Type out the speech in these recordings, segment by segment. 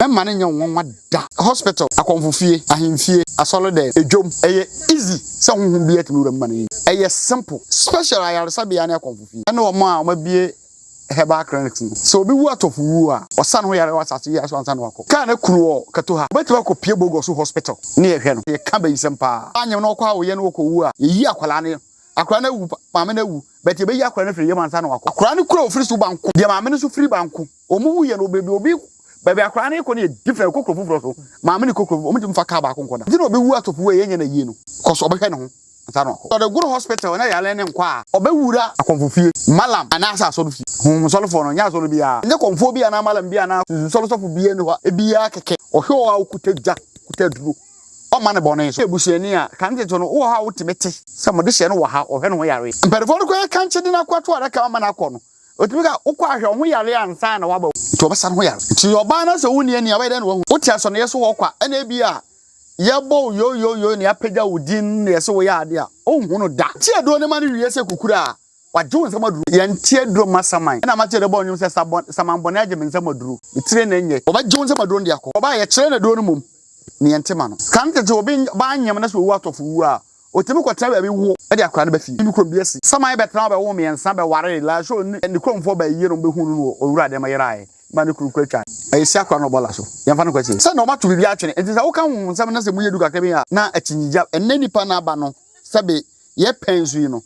Mɛmma no nyɛ wo nwanwa da. Hospital, akɔmfofie, ahemfie, asɔredɛm, edwom, ɛyɛ easy sɛ honhom biara tumi wura mu ma no yɛ yie. Ɛyɛ simple. Special ayaresabea ne akɔmfofie ɛne wɔn a wɔabue herbal clinics no. Sɛ obi wu atɔfo wuo a, ɔsa ne ho yare wɔ asase yi so ansa na wakɔ. Kaa no kunu wɔ Katoha. Obetumi akɔ pie Bogoso hospital ne yɛhwɛ no. Yɛka bayisɛm paa. Anyem na ɔkɔ awoyɛ na ɔkɔ wu a, yɛyi akwadaa no. Akwadaa no awu, maame no awu, but yɛbɛyi akwadaa no afiri ne yam ansa na wakɔ. Akwadaa no kura ofiri so ba nko, deɛ maame no nso firi ba nko. Wɔn wuiɛ no, baabi obi baabi akwadaa no rekɔ no yɛ different, ɔkɔ kuro foforɔ so. Maame no kɔ kuro foforɔ, wɔntumi mfa kaa baako nkɔ da. Nti na obi wu atɔfo wu a yɛnyɛ no ayie no, cos ɔbɛhwɛ ne ho ansa na wakɔ. Ɔde goro hospital na yare no nkɔ a, ɔbɛwura akɔmfo fie, malam anaasɛ asɔre fie. Honhomsɔrefoɔ no, nyɛ asɔre biara, nyɛ kɔmfoɔ bi anaa malam bi anaa sunsumsɔre sɔfo biara nni hɔ a ebiara kɛkɛ. Ɔhwɛ wo a wokuta gya, kuta aduro. Ɔmma no bɔne so. Woyɛ busuani a, kan tete no, wowɔ hɔ a wotumi te sɛ mo dehyeɛ no wɔ ha, ɔhwɛ ne ho yareɛ. Mpanimfoɔ no koraa kankye de no akɔ ato adaka mu ama no akɔ no, ɔtumi ka, wokɔ ahwɛ wo ho yareɛ ansa na woaba. Nti ɔbɛsa ne ho yare. Nti ɔbaa no sɛ wonni ani a, wobɛyɛ dɛn na woahu? Wote asɔneɛ so hɔ kwa, ɛna ebia yɛbɔ wo yooyooyoo na yɛapagya wo din na yɛse woyɛ adeɛ a, wonhu no da. Te aduro no ma no wie sɛ kukuru a, wagye wo nsam aduro. Yɛnte aduro mma saman. Ɛna mate yɛde bɔɔ nnwom sɛ, Sa bɔne, saman bɔne agye me nsam aduro. Me tire na ɛnyɛ. Wɔbɛgye wo nsam aduro no de akɔ. Ɔbaa a, yɛkyerɛ no aduro no mmom. Ne yɛnte ma no. Kan tete obi ba nyem na sɛ owu atɔfo wu a, otumi kɔtena baabi wo de akwadaa no ba fie. Ne kurom bi asi. Saman bɛtena hɔ bɛwo mmiɛnsa bɛwaree laa so ne kuromfoɔ ba yie na wɔbɛhuu no no owura dɛm yeraeɛ ma ne kunu kura twae. Ɛyɛ si akwadaa no ɔbɔ la so. Yɛmfa no nkɔ akyire. Sɛ na wɔato biribi atwene. Enti sɛ woka honhomsɛm na sɛ mu yɛ du kakra bi a, na akyinnyegya. Ɛnnɛ nnipa no aba no sɛbe yɛpɛn so yi no,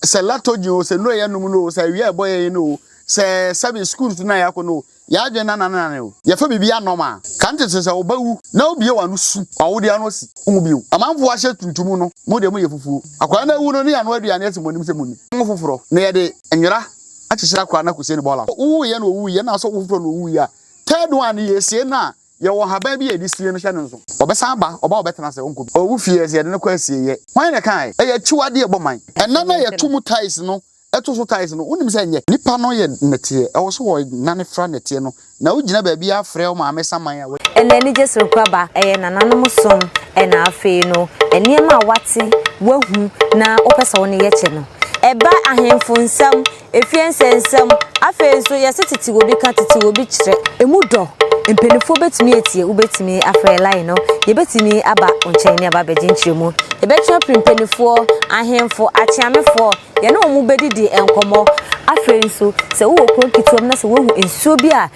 sɛ latogyen o, sɛ nnuro a yɛnom no o, sɛ awia a ɛbɔ yɛn no o, sɛ sɛbe sukuu no a yɛakɔ no o, Yɛn adwene nananane o. Yɛfa biribi anɔm a. Kan tete sɛ wo ba wu na wobue w'ano su, w'awode ano asi, wonwu bio. Amanfoɔ ahyɛ tuntum no, mo deɛ moyɛ fufuo. Akwadaa no awu no ne yɛanoa aduane asi mo anim sɛ monni. Mo foforɔ na yɛde nwera akyekyere akwadaa no akɔsie no bɔɔla so. Wowuiɛ na ɔwuiɛ na asɔfo foforɔ na ɔwuiɛ a, third one no yɛsie no a, yɛwɔ nhaban bi a yɛde sie no hyɛ no nso. Ɔbɛsan aba, ɔba a ɔbɛtena ase, ɔnkɔ bio. Ɔwu fie sɛ yɛde no kɔ asieeɛ. Hwan na ɛkaeɛ? Ɛyɛ akyiwadeɛ ɛbɔ man. Ɛnna na yɛto mu tiles no Ɛto so tiles no, wonim sɛ ɛnyɛ. Nipa no yɛ nnɛteɛ, ɛwɔ sɛ wɔnane fra nnɛteɛ no, na wogyina baabi ara frɛ wo maame saman a. Ɛna anigye soronko aba, ɛyɛ nananom som, ɛna afei no nneɛma a woate, woahu na wopɛ sɛ wo ne yɛ kyɛ no. Ɛba ahemfo nsɛm, efie nsɛnsɛm, afei nso yɛse tete obi ka, tete obi kyerɛ. Emu dɔ, mpanimfoɔ bɛtumi atie, wobɛtumi afrɛ line no, yɛbɛtumi aba wo nkyɛn ne aba abɛgye nkyerɛmu. Yɛbɛtwe apiri mpanimfoɔ, ahemfo, akyeamefoɔ, Yɛne wɔn bɛdidi nkɔmmɔ. Afei nso, sɛ wowɔ kuro nketewa mu na sɛ woahu nsuo bi a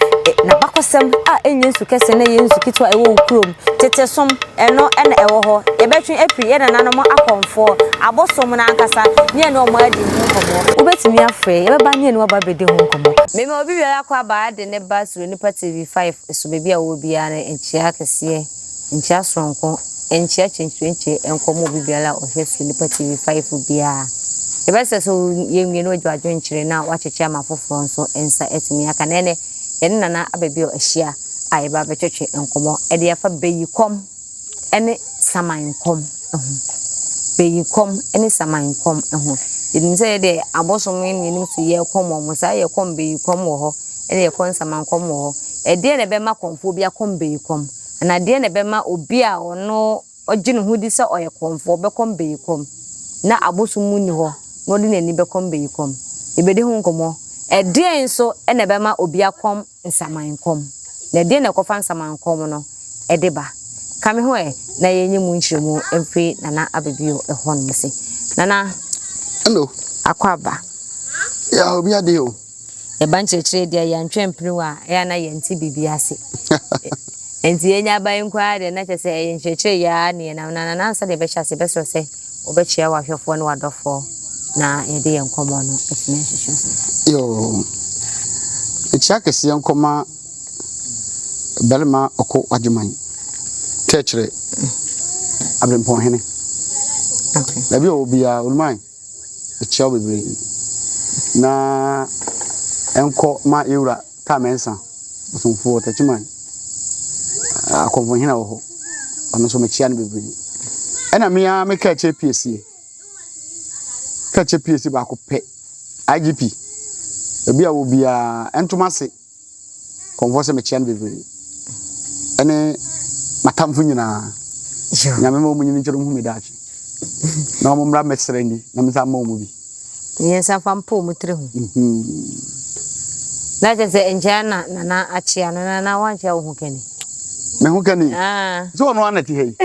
n'abakɔsɛm a ɛnyɛ nsu kɛse na ɛyɛ nsu ketewa a ɛwɔ wo kurom, tete som, ɛno na ɛwɔ hɔ. Yɛbɛtwe afiri yɛn nananom akɔmfoɔ, abosom no ankasa, ne yɛne wɔn adi ho nkɔmmɔ. Wobɛtumi afrɛ, yɛbɛba ne yɛne wo aba abɛdi ho nkɔmmɔ. Mema obi biara akɔ aba de ne ba Suro Nipa TV 5 so baabi a ɔwɔ biara no nkyea kɛseɛ. Nkyia soronko, nkyia kyenkyerenkye nkɔ ma obi biara a ɔhwɛ so Nipa TV faefo biara. Yɛbɛsrɛ sɛ yɛnwie na wagya w'adwenkyerɛ na wakyekyɛ ama afoforɔ nso nsa atumi aka. Na ɛnnɛ yɛne Nana Ababio ahyia a yɛba abɛtwetwe nkɔmmɔ de afa bayikɔm ne samankɔm ho. Bayikɔm ne samankɔm ho. Yɛnim sɛ yɛdeɛ abosom ne yɛnim so yɛkɔm wɔn saa yɛkɔm bayikɔm wɔ hɔ ne yɛkɔ nsamankɔm wɔ hɔ. Ɛdeɛn na ɛbɛma kɔmfoɔ bi akɔm bayikɔm? Anaa deɛn na ɛbɛma obi a ɔno ɔgye ne ho di sɛ ɔyɛ kɔmfoɔ bɛkɔ mbayikɔm na abosom mu nni hɔ na ɔde n'ani bɛkɔ mbayikɔm? Yɛbɛdi ho nkɔmmɔ. Ɛdeɛn nso na ɛbɛma obi akɔm nsamankɔm? Na ɛdeɛn na ɛkɔfa nsamankɔm no de ba? Ka me ho ɛ na yɛnyɛ mu nkyerɛmu mfiri Nana Ababio hɔ nom se. Nana. Hello. Akwaaba. Yeah, obi ade o. Yɛba nkyerɛkyerɛ deɛ yɛntwe mpene wɔ a, ɛyɛ a na yɛnte biribi ase. Nti yɛnya aba yi nko ara deɛ na kyerɛ sɛ ɛyɛ nkyerɛkyerɛ yi ara ne yɛnam. Na Nana ansa na yɛbɛhyɛ ase yɛbɛsrɛ sɛ wobɛkyea w'ahwɛfoɔ ne w'adɔfoɔ na yɛde yɛn nkɔmmɔ no atumi ahyehyɛ so. Yoo, nkyea kɛseɛ nkɔma barima Ɔko Agyeman, Tɛkyerɛ, Aberempɔnhene. Okay. Baabi a ɔwɔ biara, Oluman. Mekyia wo bebree. Na ɛnkɔ ma yɛwura Taa Mensah, ɔsomfoɔ Techiman, akɔmfohene wɔ hɔ. Ɔno nso mekyia no bebree. Ɛna me ara me kaakyire piesie. Kaakyire piesie baako pɛ. IGP. Ebi a wɔ biara ɛntoma ase. Kɔmfoɔ sɛ mekyia no bebree. Ɛne m'atamfo nyinaa. Nyame ma wɔn nyini nkyerɛ wɔn hu me daakye. Na wɔn mmra mmɛsrɛ ni na me nsa mma wɔn bi. Yɛn nsa fa mpo wɔn tiri ho. Na kyerɛ sɛ nkyɛn na nana akyea no na nana wankyea wo ho kɛne. Me ho kani. Ah. Sɛ ɔno ara na ti ha yi.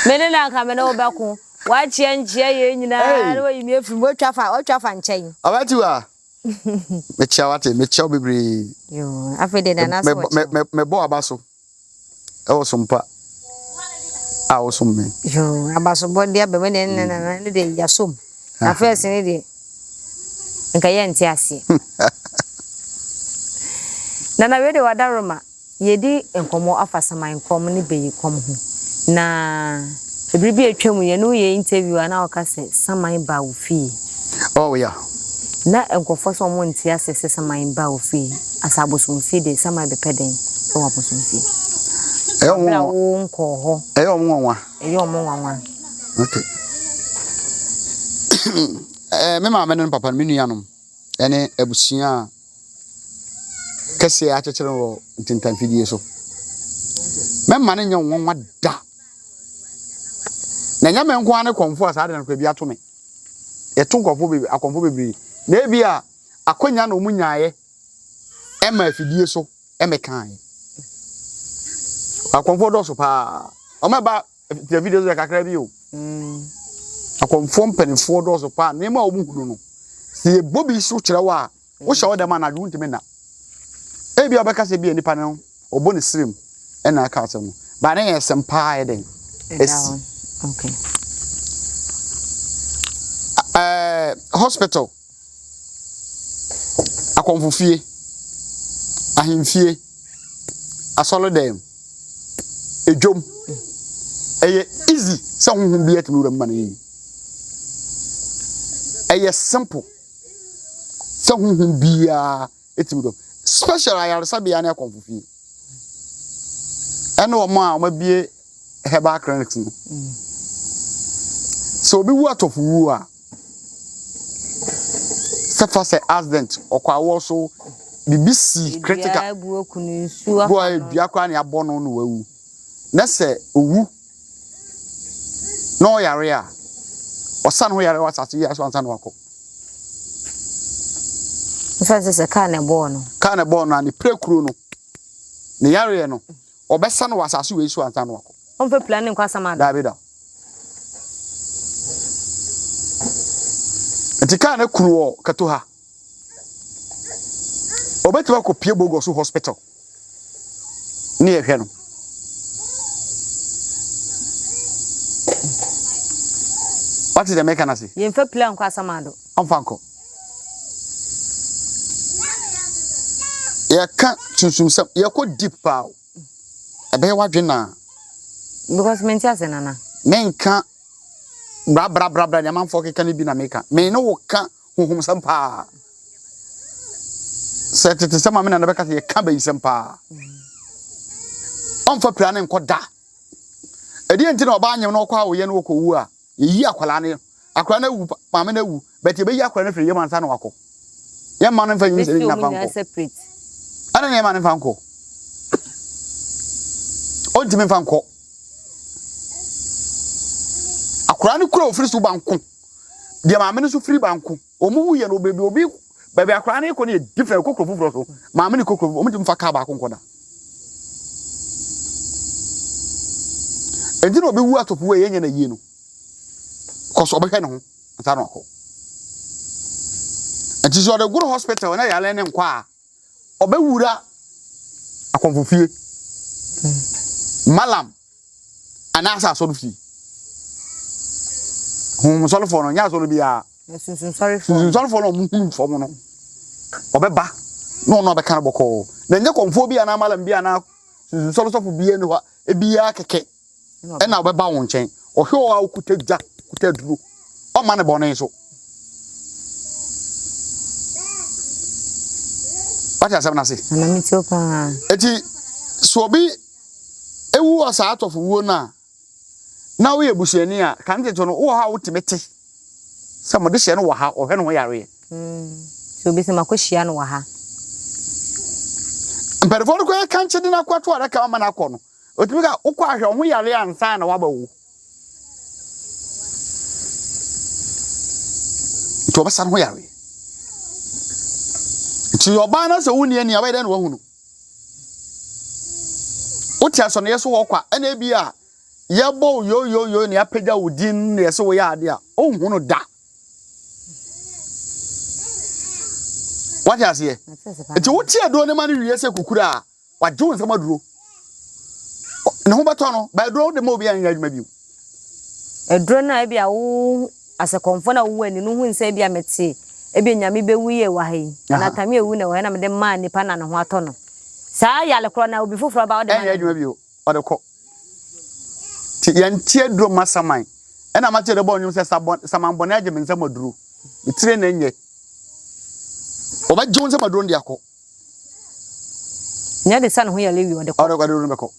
Me ne na nka me ne wo bɛko. Wakyea nkyea yɛ nyinaa na wayi me afiri mu. Watwa fa watwa fa nkyɛn. Abatiwa. Mekyea wate, mekyea wo bebree. Yoo, afei de nana so wɔkyea. Mebɔ aba so. Ɛwɔ som pa a wosom me. Yoo, abasobɔ de aba mu ne ne nana ne deɛ yasom. Na first ne deɛ nka yɛ nte aseɛ. Nana wei de wadaroma yɛdi nkɔmmɔ afa saman kɔm ne bayi kɔm ho. Na ebiri bi atwa mu yɛne wo yɛ interview a na woka sɛ saman baa wo fie. Oh yeah. Na nkurɔfoɔ sɛ wɔn nte aseɛ sɛ saman ba wo fie asa abosomfie deɛ saman bɛpɛ dɛn wɔ abosomfie. Ɛyɛ wɔn nwanwa. Abira wo nkɔɔ hɔ. Ɛyɛ wɔn nwanwa. Ɛyɛ wɔn nwanwa. Okay. Ɛɛ me maame ne me papa no me nuanom ɛne abusua a kɛseɛ akyekyere wɔ ntentanfidie so. Mɛma no nyɛ nwanwa da. Na ɛnyɛ me nko ara ne kɔmfo a saa de no koraa bi ato me. Yɛto nkurɔfoɔ bebree, akɔmfoɔ bebree. Na ebi a akwanya na wɔn nyaeɛ ɛma afidie so ɛmɛkaeɛ. Akɔmfoɔ dɔɔso paa. Wɔn ɛba afidie so yɛ kakra bi o. Akɔmfoɔ mpanimfoɔ dɔɔso paa. Nneɛma a wɔn hunu no, sɛ yɛbɔ bi so kyerɛ wo a, Wohyɛ wo dɛm anadwo wontumi nna. Ebia wobɛka sɛ ebia nipa no ɔbɔ ne sirim ɛna aka asɛm no. Ba ne yɛ asɛm paa yɛ dɛn? Esi. Okay. Ɛɛ hospital, akɔmfofie, ahemfie, asɔredɛm, edwom. Ɛyɛ easy sɛ honhom bi atumi wura mu ma no yɛ yie. Ɛyɛ simple. sɛ honhom biara tumi dɔm special ayaresabea ne akɔmfo fie ɛne wɔn a wɔabie herbal clinics no sɛ obi wu atɔfo wu a sɛ fa sɛ accident ɔkɔ awɔ so biribi si critical bu a dua koraa ne abɔ no na wawu na sɛ owu na ɔyare a, ɔsa ne ho yare wɔ asase yi so ansa na wakɔ. Nfa sɛ sɛ kaa na ɛbɔɔ no. Kaa na ɛbɔɔ no a ne pirakuro no, ne yareɛ no, ɔbɛsa no wɔ asase wei so ansa na wakɔ. Ɔmfa pira ne nkɔ asama da. Daabi da. Nti kaa no kunu wɔ Katoha. Ɔbɛtumi akɔpie Bogoso hospital. ne yɛhwɛ no. Wate deɛ meka no ase? Yɛmfa pila nkɔ asamado. Ɔmfa nkɔ. Yɛka sunsumsɛm, yɛkɔ deep paa o. Ɛbɛyɛ w'adwene na. Because mente ase nana. Menka brabrabrabra deɛ amanfoɔ keka no bi na meka. Me ne wo ka honhomsɛm paa. Sɛ tete sɛ maame na na bɛka sɛ yɛka bayisɛm paa. Ɔmfa pira ne nkɔ da. Ɛdeɛ nti na ɔbaa nyem na ɔkɔ awoyɛ no ɔkɔwu a, yɛyi akwadaa no, akwadaa no awu, maame no awu, but yɛbɛyi akwadaa no afiri yam ansa na wakɔ. Yɛmma no mfa nyinsɛn no nyina mfa nkɔ. Ɛna ne yɛma no mfa nkɔ. Ɔntumi mfa nkɔ. Akwadaa no kura ofiri so banko. Deɛ maame no nso firi banko. Wɔn wu yɛ no baabi obi baabi akwadaa no kɔ no yɛ different kɔ kuro foforɔ so. Maame no kɔ kuro foforɔ wɔn ti mfa kaa baako nkɔ da. Enti na obi wu atɔfo wu a yɛnyɛ na yie no. Kɔ so ɔbɛhwɛ ne ho ansa na wakɔ. Nti sɛ ɔde goro hospital na yare ne nkɔ a ɔbɛwura akɔmfofie, malam anaasɛ asɔrefie. Honhomsɔrefoɔ no, nyɛ asɔre biara. Sunsunsɔrefoɔ no a wɔhunu fam no, ɔbɛba na ɔno abɛka no bɔkɔɔ. Na nyɛ kɔmfoɔ bi anaa malam bi anaa sunsunsɔre sɔfo biara ni hɔ biara kɛkɛ. Ɛna ɔbɛba wo nkyɛn. Ɔhwɛ wo a wokuta gya, kuta aduro. Ɔmma ne bɔne so. Wate asɛm no ase? Nana me tie paa. Eti sɛ obi ewu wɔ saa atɔfo wuo no a, na woyɛ busuani a, kan tete no wowɔ hɔ a wotumi te sɛ mo de hyɛ no wɔ ha, ɔhwɛ ne ho yareɛ. Sɛ obi sɛ makɔhyia no wɔ ha. Mpanimfoɔ no kɔ kankye de no akɔ ato adaka ama no akɔ no, Otumi ka, wokɔ ahwɛ wo ho yare ansa na woaba wu. Nti ɔbɛsa ne ho yare. Nti Nti ɔbaa no sɛ wonni ani a wobɛyɛ dɛn na woahu no? Wote asɔneɛ so hɔ kwa ɛna ebi a yɛbɔ wo yoyoyo na yɛapagya wo din na yɛsɛ woyɛ ade a wonhu no da. Wate aseɛ? Nti wote aduro no ma no wie sɛ kukuru a wagye wo nsam aduro. Ne ho bɛtɔ no, ba aduro wode ma obi a nyɛ adwuma bio. Aduro no a ebi a wo asɛkɔmfoɔ no a wowɔ ani no hu sɛ ebi a mete ebi nyame bɛwu yɛ wɔ ha yi anaa tame ewu na wɔ ha na mede maa nipa na ne ho atɔ no. Saa yale korɔ na obi foforɔ ba wode ma no. Ɛnyɛ adwuma bio, ɔde kɔ. Nti yɛnte aduro mma saman. Ɛna mate de bɔ nnwom sɛ saman bɔne agye me nsam aduro. Me tire na ɛnyɛ. Ɔbɛgye wo nsam aduro no de akɔ. Nyɛ de sa ne ho yɛ lewi ɔde kɔ. Ɔde aduro no bɛkɔ.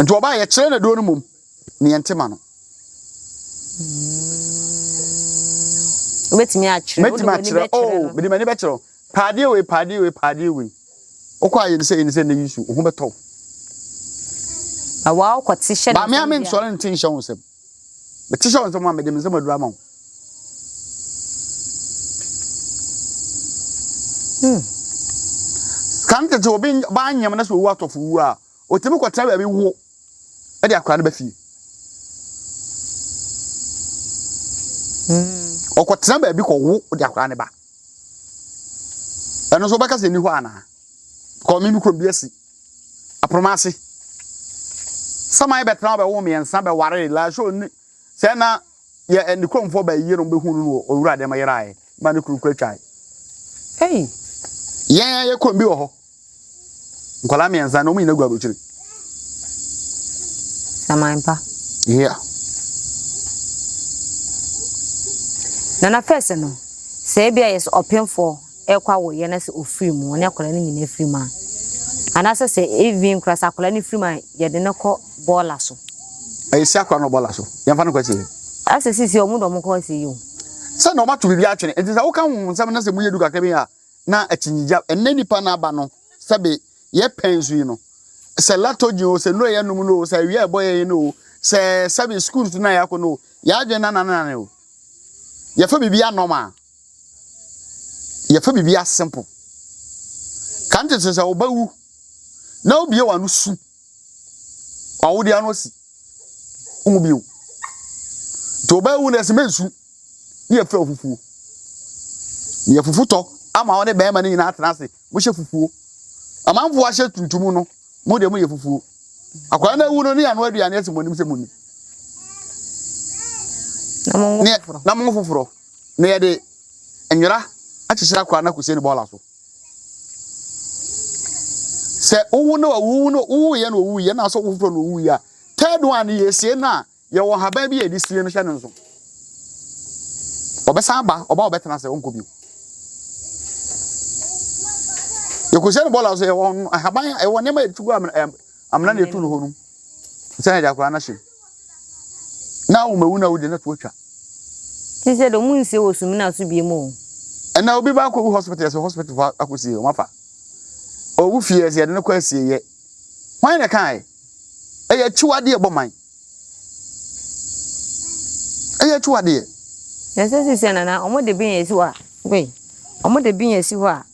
Nti ɔbaa yɛkyerɛ no aduro no mmom ne yɛnte ma no. Wobɛtumi akyerɛ. Mɛtumi akyerɛ. Oh, mede m'ani bɛkyerɛ wo. Paadeɛ wei, paadeɛ wei, paadeɛ wei. Wokɔ a yɛn sɛ yɛn sɛ na yi su, wo ho bɛtɔ wo. Na wa wokɔ te hyɛ ne nsam. Maame ame nsɔre nte nhyɛ wo nsam. Mete hyɛ wo nsam a mede me nsam aduru ama wo. Hmm. Kan tete obi ba anyam na sɛ owu atɔfo wu a, otumi kɔtena baabi wo de akora no ba fie. Hmm. Ɔkɔtena baabi kɔwo de akora no ba. Ɛno nso wobɛka sɛ ɛni hɔ anaa? Kɔ me me kurom bi asi. Aproma ase. Saman bɛtena hɔ bɛwo mmiɛnsa bɛware laahwɛ onni sɛ na yɛ ne kuromfoɔ bɛyie no bɛhu no no owura dɛm yeraeɛ ma ne kunu kura twae. Hey. Yɛn yɛ kurom bi wɔ hɔ. Nkwadaa mmiɛnsa na wɔn nyinaa gu aburokyire. Saman pa. Yeah. Nana first no, sɛ ebi a yɛ sɛ ɔpemfoɔ ɛkɔ awoyɛ na sɛ ofiri mu, ɔne akwadaa no nyinaa firi mu a, anaasɛ sɛ even koraa sɛ akwadaa no firi mu a, yɛde no kɔ bɔɔla so. Ɛyɛ si akwadaa no bɔɔla so. Yɛmfa no kɔ asie. Asɛ sisi ɔmo de ɔmo kɔ asie yi o. Sɛ na ɔmo ato biribi atwene. Nti sɛ woka ho nsɛm na sɛ mu yɛ du kakra bi a, na akyinnyegya. Ɛnnɛ nnipa no aba no, sɛbe yɛpɛn so yi no, sɛ latogen o, sɛ nnuro a yɛnom no o, sɛ awia a ɛbɔ yɛn no o, sɛ sɛbe sukuu no a yɛakɔ no o, yɛn adwene nananane o. Yɛfa biribi normal. Yɛfa biribi simple. Kan tete sɛ wo ba wu na wobie w'ano su, w'awode ano asi, wohu bio. Nti wo ba wu na ɛsɛ mɛnsu. ne yɛfrɛ wo fufuo. Ne yɛ fufu tɔ ama wo ne bɛrima no nyinaa atena ase mohyɛ fufuo. Amanfoɔ ahyɛ tuntum no mo deɛ moyɛ fufuo. Akwadaa no awu no ne yɛano aduane asi mo anim sɛ monni. Na mo foforɔ. Na yɛde nwera akyekyere akwadaa no akɔsie ne bɔɔla so. Sɛ wowu no wowu no wowuyɛ na owuyɛ na asɔ wo foforɔ na owuyɛ a third one yɛsie no a Yɛwɔ nhaban bi a yɛde sie no hyɛ no nso. Ɔbɛsan aba, ɔba a ɔbɛtena ase, ɔnkɔ bio. Yɛkɔhyɛ no bɔɔla so, yɛwɔ nhaban, yɛwɔ nneɛma yɛde tugu amena na yɛtu no hɔ no. Sɛ yɛde akwadaa no ahyɛ mu. Na wo mawu na wodi na to atwa. Ti sɛ de ɔmo nsie wɔ sumina so biem o. Ɛna obi ba akɔwu hospital yɛsɛ hospital fo akɔsie ɔmo afa. Ɔwu fie yɛsɛ yɛde no kɔ asieyɛ. Hwan na ɛkae? Ɛyɛ akyiwadeɛ ɛbɔ man. Ɛyɛ akyiwadeɛ. Na sɛ sisi nana wɔn de bin esi hɔ a wei wɔn de bin esi hɔ a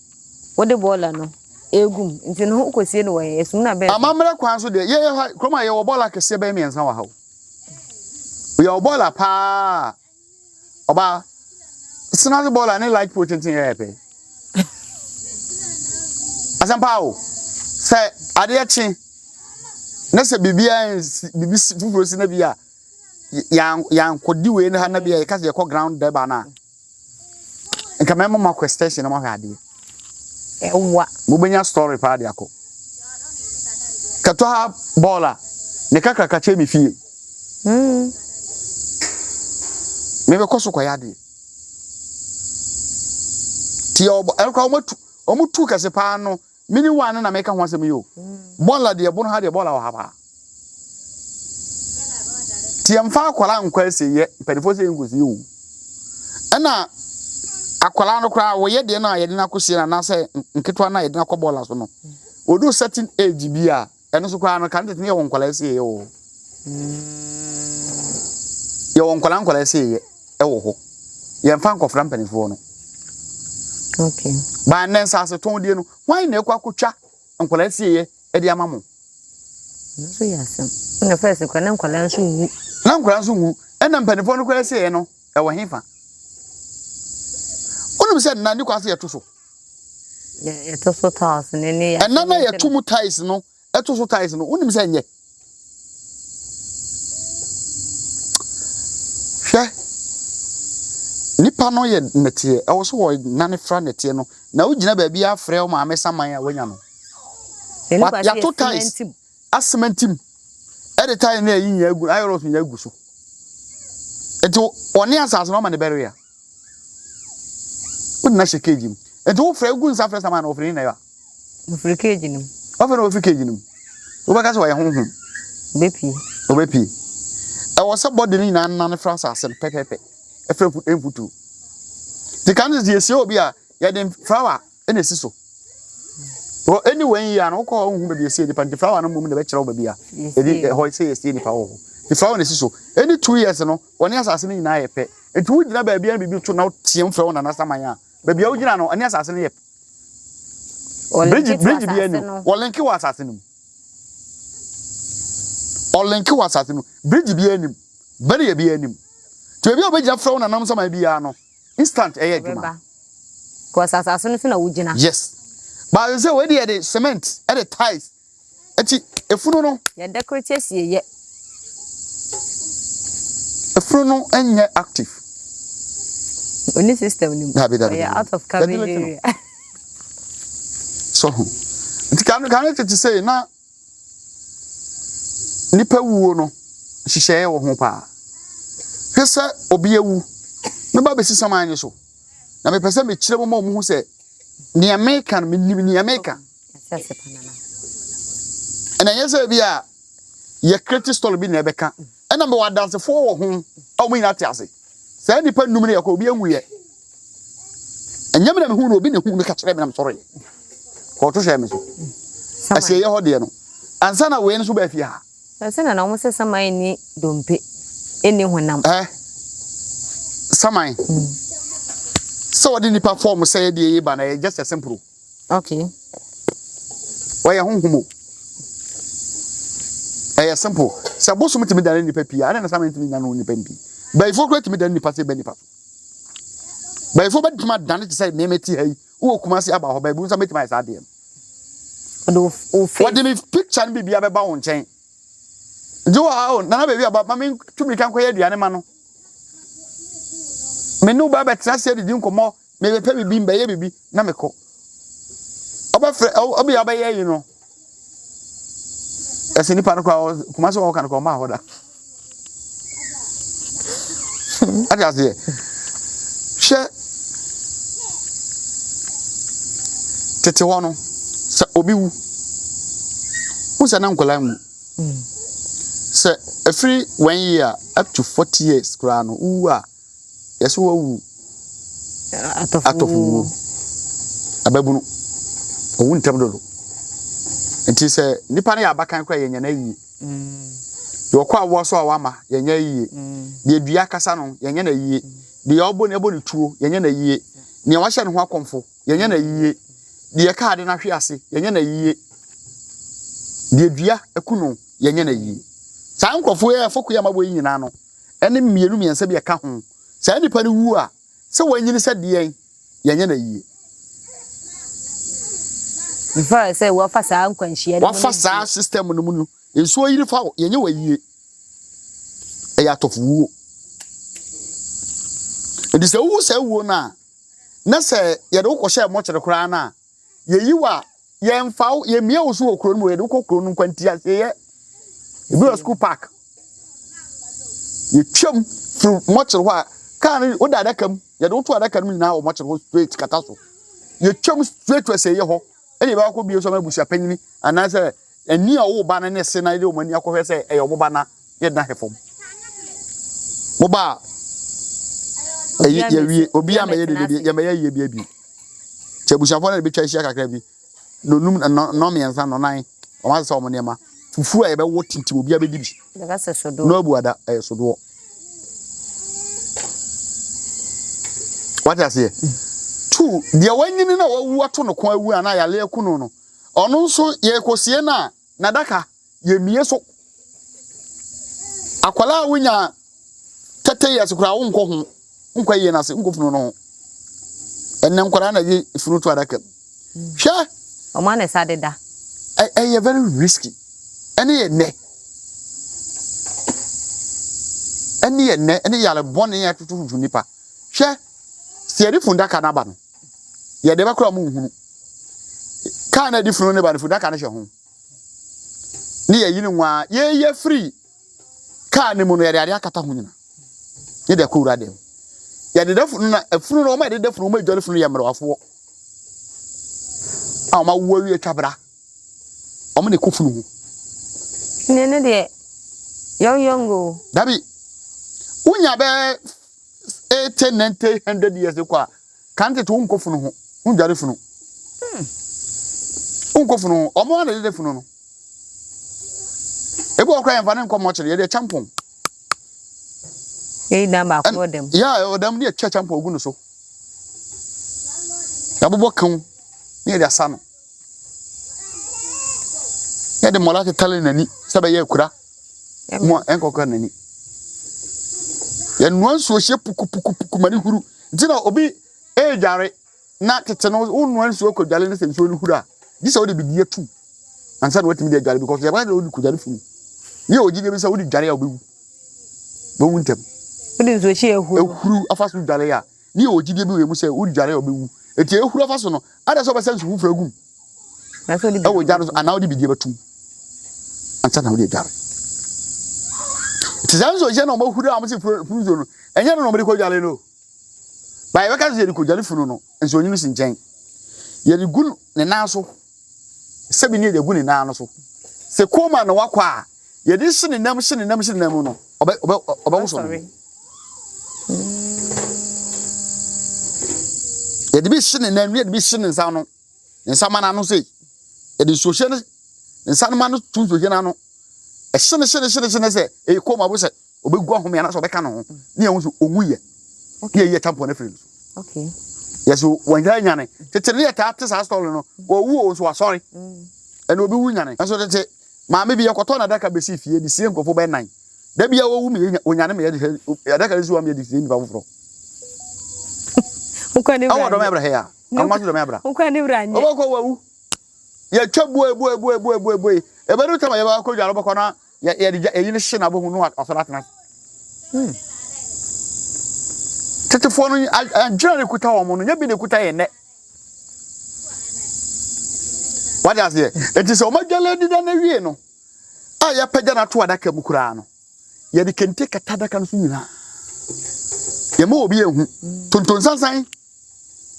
wɔde bɔɔla no egu mu nti no ho kɔsie no wɔ yɛn esum na bɛn. Amammerɛ kwan so deɛ yɛyɛ ha kurom a yɛwɔ bɔɔla kɛseɛ bɛyɛ mmiɛnsa wɔ ha o. Yɛwɔ bɔɔla paa. Ɔbaa, sinase bɔɔla ne light pole tenten yɛ pɛ. Asɛm paa o. Sɛ adeɛ kye na sɛ biribiara nsi biribi foforɔ si na bi a yɛankɔdi wei no ha na bi a yɛka sɛ yɛkɔ ground dɛba no a nka mɛma mo akɔ extension na moahwɛ adeɛ. Ɛwa. Mobɛnya story paa de akɔ. Kɛtɔ ha bɔɔl a ne kakraka kyɛ me fie. Mm. Mebɛkɔ so kɔyɛ adeɛ. Ti ɔbɔ ɛkora wɔn atu wɔn tu kɛse paa no mini wa no na meka ho asɛm yi o. Bɔɔla deɛ bono ha deɛ bɔɔla wɔ ha paa. Ti yɛmfa akwadaa nkɔ asieyɛ mpanimfoɔ sɛ yɛnkɔsie o. Ɛna akwadaa no koraa wɔyɛ deɛ no a yɛde no akɔsie no anaasɛ nketewa no a yɛde no akɔ bɔɔla so no wɔdu certain age bi a ɛno nso koraa no kan tete no yɛwɔ nkwadaa asieyɛ wɔ hɔ. Yɛwɔ nkwadaa nkwadaa asieyɛ wɔ hɔ. Yɛmfa nkɔfra mpanimfoɔ no. Okay. Baa nnɛ nsaase tɔn die no, hwan na ɛkɔ akɔtwa nkwadaa asieɛ de ama mo? Nso yɛ asɛm. Na first kora na nkwadaa nso nwu. Na nkwadaa nso nwu. Ɛna mpanimfoɔ no koraa asieɛ no, ɛwɔ he fa? Wonim sɛ nna ne kwan sɛ yɛto so. Yɛto so tiles ne ne Ɛnna na yɛto mu tiles no, ɛto so tiles no, wonim sɛ nyɛ. Hwɛ, nipa no yɛ nɛteɛ, ɛwɔ sɛ wɔnane fra nɛteɛ no, na wogyina baabi afrɛ wo maame saman a woanya no. Yɛato tiles asementim ɛde tiles ne ayi nyinaa gu, ayɔrɔs nyinaa gu so. Nti wɔne asase no ama ne bɛrea. Wode no ahyɛ cage mu. Nti wofrɛ wogu nsa frɛ saman no wɔfrɛ ne na ɛba. Ofiri cage no mu. Afei na ofiri cage no mu. Wobɛka sɛ ɔyɛ honhom. Obepie. Obepie. Ɛwɔ sɛ bɔde no nyinaa nane fra asase no pɛpɛpɛ. Ɛfrɛ mfuturo. Nti kan sɛ yɛsie obi a yɛde flower na esi so. Wɔ any wɔn yi a no wokɔ hɔ wohu baabi yɛsie nipa nti flower no mmom na ɛbɛkyerɛ wo baabi a ɛdi ɛhɔ sɛ yɛsie nipa wɔ hɔ. Nti flower na esi so. Any 2 years no wɔne asase no nyinaa yɛ pɛ. Nti wogyina baabi a biribi to na woteam frɛ wo nana saman a baabi a wogyina no ɛne asase no yɛ bridge bridge bi ani wɔlinke wɔ asase no mu ɔlinke wɔ asase no bridge bi anim barrier bi anim nti baabi a wobɛgyina frɛ wo nanam saman biara no instant ɛyɛ adwuma. Because asase no so na wogyina. Yes but sɛ wei deɛ yɛde cement ɛde tiles ɛti efunu no. Yɛ decorate asie yɛ. Efunu no nyɛ active. Oni system ni mu. Dabi dabi. Ɔyɛ out of coverage area. So ho. Nti kan kan tete sɛ na nipa wuo no nhyehyɛeɛ wɔ ho paa. Hwɛ sɛ obi awu meba bɛsi saman no so na mepɛ sɛ mekyerɛ mu ma ɔmo hu sɛ nea meka no menim nea meka. Ɛna ɛnyɛ sɛ bi a yɛ create story bi na ɛbɛka ɛna mewɔ adansefoɔ wɔ ho a wɔn nyinaa te ase saa nipa nnum no yɛ kɔ obi anwuyɛ ɛnyɛ me na mehu no obi na ehu no ka kyerɛ me na mesɔre kɔɔto hyɛ me so ɛsɛ yɛ hɔ deɛ no ansa na wei nso bɛɛ fie ha. Ɛsɛ na na wɔn sɛ saman ni dompe ɛni honam. Ɛ saman sɛ wɔde nipa fɔm sɛ yɛ deɛ yɛ ba na yɛ just a simple. Okay. Wɔyɛ honhom o. Ɛyɛ simple. Sɛ bosom tumi dane nipa pii a, adɛn na saman ntumi nyane nipa pii? Bayifoɔ koraa tumi dane nipa sɛ bɛ nipa so. Bayifoɔ bɛtumi adane te sɛ mɛmɛ ti ha yi. Wowɔ Kumasi aba hɔ, baabi nso mɛtumi ayɛ saa adeɛ no. Wɔde me picture no biribiara bɛba wo nkyɛn. Nti wɔ ha o, nana baabi aba, ma me tu mirika nkɔyɛ aduane ma no. Me ne wo ba bɛtena ase adidi nkɔmmɔ mebɛpɛ biribi mbɛyɛ biribi na mekɔ ɔbɛfrɛ ɔbi a ɔbɛyɛ yi no ɛsɛ nipa no koraa kuma sɛ ɔka no koraa ɔma hɔ da ate aseɛ hwɛ tete hɔ no sɛ obi wu wo sɛ na nkwadaa nwu sɛ ɛfiri one year up to 40 years koraa no wowu a Yɛse wawu atɔfo wuo. Ababunu. Owu ntɛm dodo. Nti sɛ nipa no yɛ abakan koraa yɛnya no ayie. Deɛ ɔkɔ awoɔ so a wama yɛnya ayie. Deɛ dua kasa no yɛnya no ayie. Deɛ ɔbɔ ne ɛbɔ ne tuo yɛnya no ayie. Nea wahyɛ ne ho akɔmfo yɛnya no ayie. Deɛ kaa de no ahwe ase yɛnya no ayie. Deɛ dua aku no yɛnya no ayie. Saa nkurɔfoɔ yi a ɛfɔ kuo a mabɔ yi nyinaa no ne mmienu mmiɛnsa bi a ɛka ho. Saa nipa no wu a, sɛ wanyini sɛ deɛn, yɛnyɛ no ayie. Nfa sɛ wafa saa nkwanhyia no mu. Wafa saa system no mu no, nsuo yiri fa wo, yɛnyɛ wo ayie. Ɛyɛ atɔfo wuo. Nti sɛ wowu saa wuo no a, na sɛ yɛde wo kɔhyɛ mɔkyere koraa no a, yɛyi wo a, Yɛmfa wo, yɛmmia wo so wɔ kuro no mu, yɛde wo kɔ kuro no nkwanti aseɛ. Ebi wɔ school park. Yɛtwam firi mɔkyere hɔ a, kaa no woda adaka mu, yɛde wo to adaka no mu nyinaa wɔ mɔkyere hɔ straight kata so. Yɛtwam straight to asɛeɛ hɔ, ɛna yɛbɛkɔ akɔ bie so ama abusua panyini anaasɛ ani a ɔwɔ ba no ne se na yɛde wɔn ani akɔhwɛ sɛ ɛyɛ ɔmo ba na yɛda hɛ fam. Mo ba a, ɛyi yɛwie, obi a mɛyɛ dede bi, yɛmɛyɛ yie bi abie. Nti abusuafoɔ no de bɛtwa ahyia kakra bi, nnɔnum, nnɔnmiɛnsa, nnɔnan, wɔn asesa wɔn nneɛma. Fufuo a yɛbɛwɔ tintim, obiara bɛdi bi. Na abu ada, ɛyɛ sodoɔ. Wate aseɛ? Two, deɛ wanyini na wawu ato no kɔn awu anaa yale aku no no, ɔno nso yɛrekɔsie no a, n'adaka, yɛmmie so. Akwadaa a wonya 30 years koraa wonkɔ ho, wonkɔ ayie no ase, wonkɔ funu no ho. Ɛnnɛ nkwadaa na gye funu to adaka mu. Hwɛ! Ɔmo ana ɛsa deda. Ɛyɛ very risky. Ɛne yɛ nnɛ. Ɛne yɛ nnɛ, ɛne yare bɔne a ɛtotototo nipa. Hwɛ! Sɛ yɛde fundaka no aba no, yɛde bɛkora ɔmo nhunu. Kaa na ɛde funu no ba no, fundaka no hyɛ ho. Ne yɛyi no nwaa, yɛyɛ firi kaa no mu no, yɛde adeɛ akata ho nyina. Ne de akɔ wura dɛm. Yɛde da funu na funu no, wɔn a yɛde da funu, wɔn a adwale funu yɛ mmerewafoɔ a wɔn awo awie atwa bra. Wɔn na ɛkɔ funu ho. Ne ne deɛ young young o. Dabi, wonya bɛɛ 80, 90, 100 years kɔ a, kan tete wonkɔ funu ho, wondware funu. Wonkɔ funu ho, wɔn a na ɛdeda funu no. Ebi wɔ koraa yɛmfa ne nkɔ mɔkyere, yɛde kyampɔn. Yɛyi dan baako na ɔda mu. Ya ɔda mu ne yɛtwa kyampɔn gu no so. Yɛabobɔ kaw ne yɛde asa no. Yɛde mmɔla tetare n'ani sɛ bɛyɛ akura mu a ɛnkɔkora n'ani. Yɛnoa nsuo hyɛ pukupukupuku ma ne huru. Nti na obi redware na tete no wonoa nsuo kɔdware no sɛ nsuo no huru a, gye sɛ wode biribi atum ansa na watumi de adware because yɛbɛka sɛ wode kɔdware funu. Ne yɛ ogyidie bi sɛ wode dware a wobɛwu. Bɛwu ntɛm. Wode nsuo hyɛ ehuru. Ehuru afa so dware a, ne yɛ ogyidie bi wɔ mu sɛ wode dware a wobɛwu. Eti ehuru afa so no, ada sɛ wobɛsɛ nsu foforɔ agu mu. Ɛwɔ gya no so anaa wode biribi bɛtum ansa na wode adware. Nti saa nsuo hyɛ na wɔahuru a wɔsi funu nsuo no, ɛnyɛ no na wɔde kɔdware no. Ba yɛbɛka sɛ yɛde kɔdware funu no, nsuo nwunu si nkyɛn. Yɛde gu ne nan so, sɛbi ne yɛde gu ne nan no so. Sɛ kɔma na wakɔ a, yɛde hye ne nam hye ne nam hye ne nam no, ɔbɛ ɔbɛ ɔbɛwoso no. Yɛde bi hye ne nan, yɛde bi hye ne nsa no. Ne nsa ma n'ano sei. Yɛde nsuohyɛ no ne nsa no ma no to nsuohyɛ no ano. Ɛhye no hye no hye no hye no sɛ ɛyɛ kɔn mu abo sɛ ɔbɛgu ahome anaasɛ ɔbɛka ne ho ne yɛn ho so ɔnwu yɛ. Ne yɛyi ɛtampɔ no afiri no so. Yɛ so wɔnyɛ nyane. Tete ne yɛtaa te saa story no. Ɔwu o nso wasɔre. Ɛna obi wu nyane. Nso tete maame bi yɛkɔtɔ n'adaka bɛsi fie de sie nkurɔfoɔ bɛyɛ nan. Da bi a wɔwu me onyane me yɛde adaka no si hɔ a me yɛde sie nnipa foforɔ. Ɛwɔ dɔm ɛbrɛ ha ya. Anwa so dɛm abra. Nkwa ne wura nyɛ. Ɔbɛkɔ wawu. Yɛtwa bue bue bue bue bue bue. Ɛbɛdu tam a yɛbɛkɔ dware bɛkɔ na yɛde gya eyi no hye na abɛhu no asɔre atena ase. Hmm. Tetefoɔ no adwene a ɛkuta wɔn no nyɛ bi na ɛkuta yɛn nnɛ. Wade aseɛ. Enti sɛ wɔn adwale adida no awie no a yɛapagya no ato adaka mu koraa no, yɛde kente kata adaka no so nyinaa. Yɛma obi ehu. Tontonsansan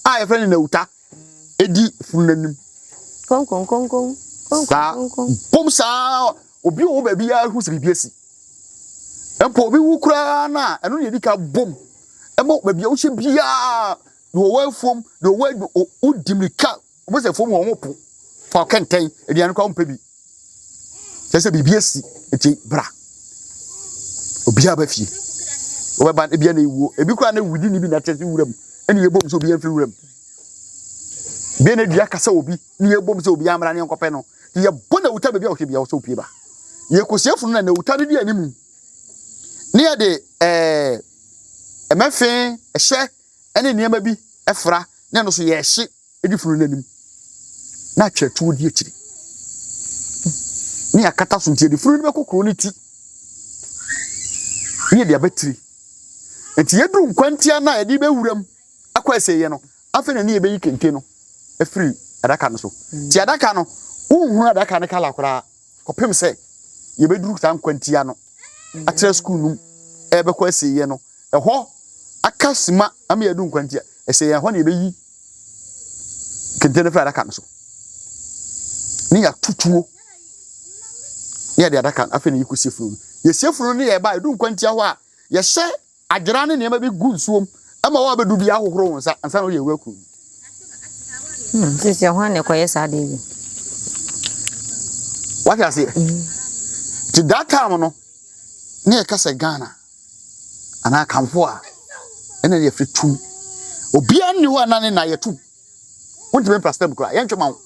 a yɛfrɛ no Nauta di funu no anim. Saa bom saa obi wɔ baabi a hu sɛ biribi asi. Mpo obi wu koraa no a ɛno na yɛdi ka bom ɛma baabi a wohyɛ biara deɛ ɔwɔ afuom deɛ ɔwɔ wodi mmirika Wobɛhu sɛ afuom hɔ wɔn po fa kɛntɛn aduane koraa wɔmpɛ bi. Kyerɛ sɛ biribi asi nti bra. Obiara ba fie. Wɔbɛba no ebia na ewuo. Ebi koraa na wudi ni bi na kyerɛ sɛ wuram ɛna yɛbom sɛ obiara mfiri wuram. Bia na dua kasa obi ne yɛbom sɛ obiara mmra ne yɛnkɔpɛ no. Nti yɛbɔ na wuta baabi a wɔhwɛ bia wɔ sɛ opie ba. Yɛkɔsie funu na na wuta no di anim. Ne yɛde ɛɛ ɛmɛfe ɛhyɛ ɛne nneɛma bi ɛfra na ɛno so yɛhye di funu no anim na atwerɛtoɔ di akyiri ne akata so nti yɛde funu no bɛkɔ kuro no ti ne yɛde abatiri nti yɛduru nkwantia no a yɛde bɛwuram akɔ asieeɛ no afei na ne yɛbɛyi kente no afiri adaka no so nti adaka no wonhunu adaka no kala koraa kɔpem sɛ yɛbɛduru saa nkwantia no akyerɛ sukuu no mu ɛbɛkɔ asieeɛ no ɛhɔ aka sima ama yɛadu nkwantia ɛsɛ yɛn hɔ na yɛbɛyi kente no firi adaka no so ne yɛato tuo ne yɛde adaka no afei na yɛkɔsie funu no yɛsie funu no ne yɛba ɛdu nkwantia hɔ a yɛhyɛ adwera ne nneɛma bi gu nsuom ɛma wɔn abɛdu bi ahohoro wɔn nsa ansa na wɔde awura kuro mu. Hmm, sisi ɛho na ɛkɔyɛ saa deɛ bi. Wate aseɛ? Nti that time no ne yɛka sɛ Ghana anaa Akanfoɔ a ɛna yɛfrɛ tum. Obiara nni hɔ a na ne na yɛtum. Wontumi mprasta mu koraa, yɛntwe ma wo.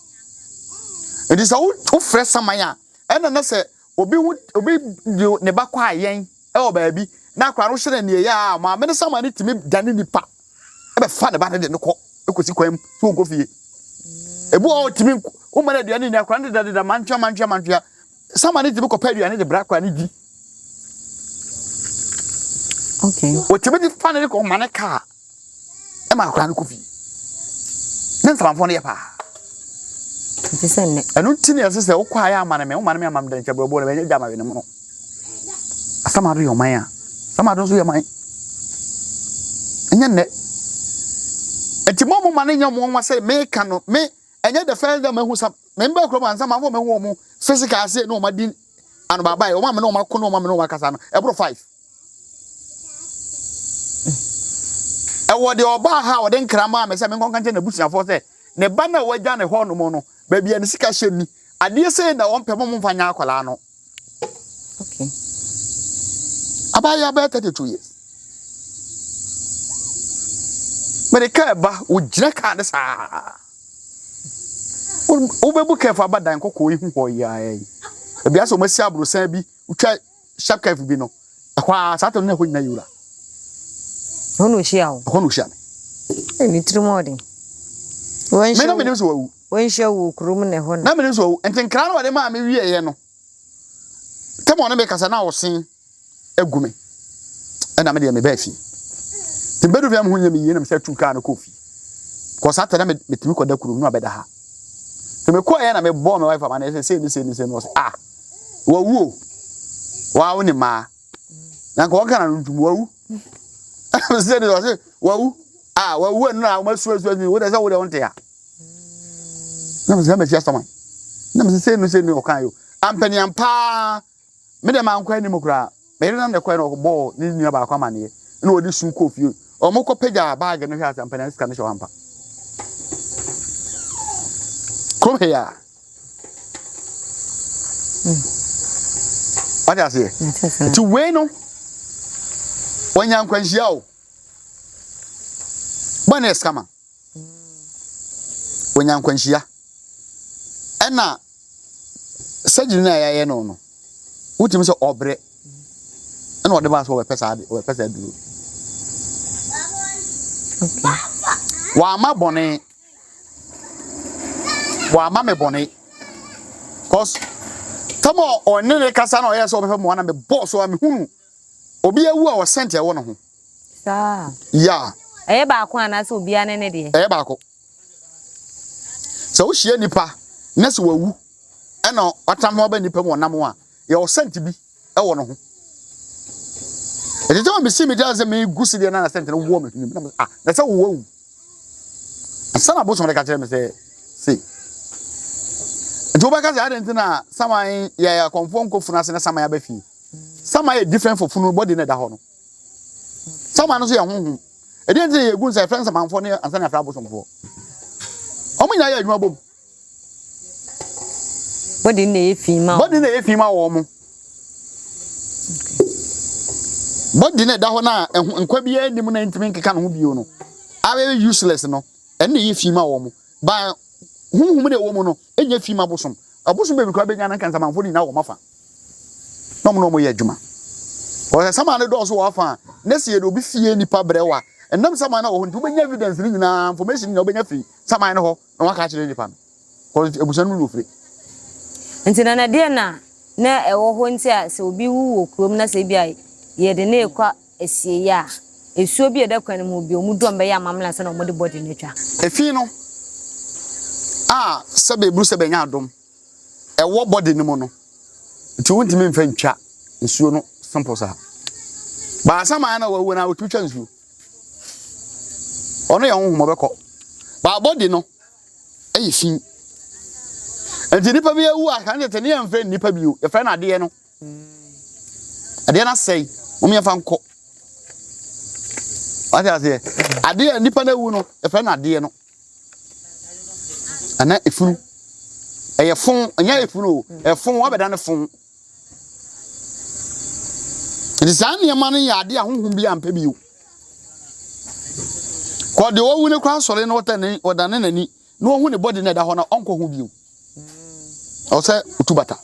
Nti sɛ wofrɛ saman a, ɛna na sɛ obi ho obi de ne ba kɔ ayɛn wɔ baabi na akora no hyɛ no aniɛyɛ a, maame no saman no tumi dane nipa ɛbɛfa ne ba no de no kɔ kɔsi kwan mu sɛ wɔnkɔ fie. Ebi wɔ hɔ ɔtumi woma no aduane nni akora no dedadeda mantwea mantwea mantwea. Saman no tumi kɔpɛ aduane de bra akora no di. Okay. Wɔtumi de fa no de kɔ ma ne kaa ɛma akora no kɔ fie. Ne nsamanfoɔ no yɛ paa. Nti sɛ nnɛ. Ɛno nti na ɛsɛ sɛ wokɔ ayɛ amane me, womane me ama me dɛnkyɛ brɛboɔ no bɛnyɛ gya ma wene mono. Asamado yɛ ɔman a, Asamado nso yɛ man. Ɛnyɛ nnɛ. Nti mo mo ma no nyɛ mo nwa sɛ meka no, me, ɛnyɛ the first time mahu sa, me mba kurom ansa manfo mahu wɔn physical ase ne wɔn adi anobaabae, wɔn a me ne wɔn ako ne wɔn a me ne wɔn akasa no, ɛboro five. Ɛwɔ deɛ ɔbaa ha a ɔde nkra maa me sɛ menkɔnka nkyerɛ n'abusuafoɔ sɛ ne ba no a wagya ne hɔ nom no, baabi a ne sika hyɛ ni, adeɛ sei na ɔmpɛ mo momfa nyɛ akwadaa no. Okay. Abaayewa bɛyɛ 32 years. Mede kaa ba, wogyina kaa ne saa. Wobɛbu kɛfo aba dan kɔkɔɔ yi ho hɔ yi ara yi. Ebi asɛ wɔasi aborosan bi, wotwa sharp curve bi no, ɛhɔ ara saa tɛm no na ɛhɔ nyinaa yɛ wura. Ɛhɔ na ɔhyia wo? Ɛhɔ na ɔhyia me. Ee, ne tirim ɔden. Me na menim sɛ wawu. Wɔnhyia wo wɔ kurom na ɛhɔ na. Na menim sɛ wawu. Nti nkra no ɔde maa me wieeɛ no, tɛm ɔne me kasa na ɔsen agu me. Ɛna me deɛ mebaa fie. Nti mebɛdu fie a me ho nyɛ me yie na mesɛ tu kaa no kɔɔ fie. Kɔ saa tɛ na metumi kɔda kurom na wabɛda ha. Nti mekɔeɛ na mebɔɔ me wife amaneɛ sɛ sei ne sei ne sei na ɔsɛ ah wawu o. Waa wo ne maa. Na nka wɔka na no ntum wawu. Sɛ ne ɔsɛ wawu. Ah wawu ɛno na wɔn asu asu asu wo de sɛ wo de wɔn te a. Na mesɛ mɛsi asɔman. Na mesɛ sei no sei ne ɔka yo. Ampaniam paa Me deɛ mankɔ anim koraa. Me yere nam na ɛkɔɛ na ɔbɔɔ ne nua baako amaneɛ na ɔde su kɔɔ fie. Wɔn kɔ pagyaa baage no hwɛ ase ampa na sika no hyɛ hɔ ampa. Kurom ha yi a. Wate aseɛ? Nti wei no, wɔnya nkwanhyia o. Bɔne yɛ scammer. Wɔnya nkwanhyia. Ɛna surgery no a yɛayɛ no no, wotumi sɛ ɔbrɛ. Ɛna ɔde baa sɛ ɔbɛpɛ saa de, ɔbɛpɛ saa duro. Wama bɔne. Wama me bɔne. Cause tam a ɔne ne kasa na ɔyɛ sɛ ɔbɛpɛ mmoa na mebɔɔ so a mehunu obi awu a ɔsɛnte ɛwɔ ne ho. Saa. Yeah. Ɛyɛ baako anaasɛ obiara ne ne deɛ? Ɛyɛ baako. Sɛ wohyia nipa na sɛ wawu ɛna watam ho aba nipa mu ɔnam a, yɛwɔ sɛnte bi ɛwɔ ne ho. Ɛte sɛ mesi me gyina sɛ megu si deɛ na sɛnte no wɔ me hwenem na ah na sɛ wowɔ awu. Ansa na abosom de ka kyerɛ me sɛ sei. Nti wobɛka sɛ adɛn nti na saman yɛ akɔmfoɔ nkɔ funu ase na saman aba fie. Saman yɛ different for funu body na ɛda hɔ no. Saman no nso yɛ honhom. Ɛdeɛ nti na yɛgu nsa yɛfrɛ nsamanfoɔ ne ansa na yɛafrɛ abosomfoɔ. Wɔn nyinaa yɛ adwuma bom. Body na ɛyɛ fi ma wɔn. Body na ɛyɛ fi ma wɔn. Body na ɛda hɔ na ɛho nkwa biara nnim na ntumi nkeka ne ho bio no. Ayɛ useless no. Ɛno na ɛyɛ fi ma wɔn. Ba honhom na ɛwɔ mu no ɛnyɛ fi ma bosom. Abosom baabi koraa bɛnya no nka nsamanfoɔ no nyinaa wɔ wɔn afa. na wɔn na wɔyɛ adwuma. Wɔsɛ saman no dɔɔso wɔ afa a, na sɛ yɛde obi fie nipa brɛ wo a, ɛnam saman no wɔ hɔ nti wobɛnya evidence no nyinaa, information nyinaa wobɛnya firi saman no hɔ na waka akyerɛ nipa no. Because abusua no mu na ofiri. Nti na na deɛ na na ɛwɔ hɔ nti a sɛ obi wu wɔ kurom na sɛ ebi a yɛde no rekɔ asieeɛ a, esuo bi a ɛda kwan no mu bi wɔn du a wɔbɛyɛ amammerɛ ansa na wɔde body no atwa. Efi no a sɛbɛ eburu sɛbɛ nya adom ɛwɔ body no mu no nti wontumi mfa ntwa nsuo no simple saa. Baasa maa na wawu na otumi twa nsuo. Ɔno yɛ honhom ɔbɛkɔ. Baa body no ɛyɛ fi. Nti nipa bi awu a kan tete ne yɛmfrɛ nipa bio yɛfrɛ no adeɛ no. Adeɛ no asɛe wɔn yɛmfa nkɔ. Wate aseɛ adeɛ a nipa no awu no yɛfrɛ no adeɛ no. Anaa efunu. Ɛyɛ fon, ɛnyɛ efunu o, ɛfon, wabɛda ne fon. Nti saa nneɛma no yɛ adeɛ a honhom bi ampɛ bio. Kɔ deɛ wawu no koraa sɔre na ɔdane n'ani na ɔhu ne body na ɛda hɔ na ɔnkɔ ho bio. Ɔwɔ sɛ otu bata.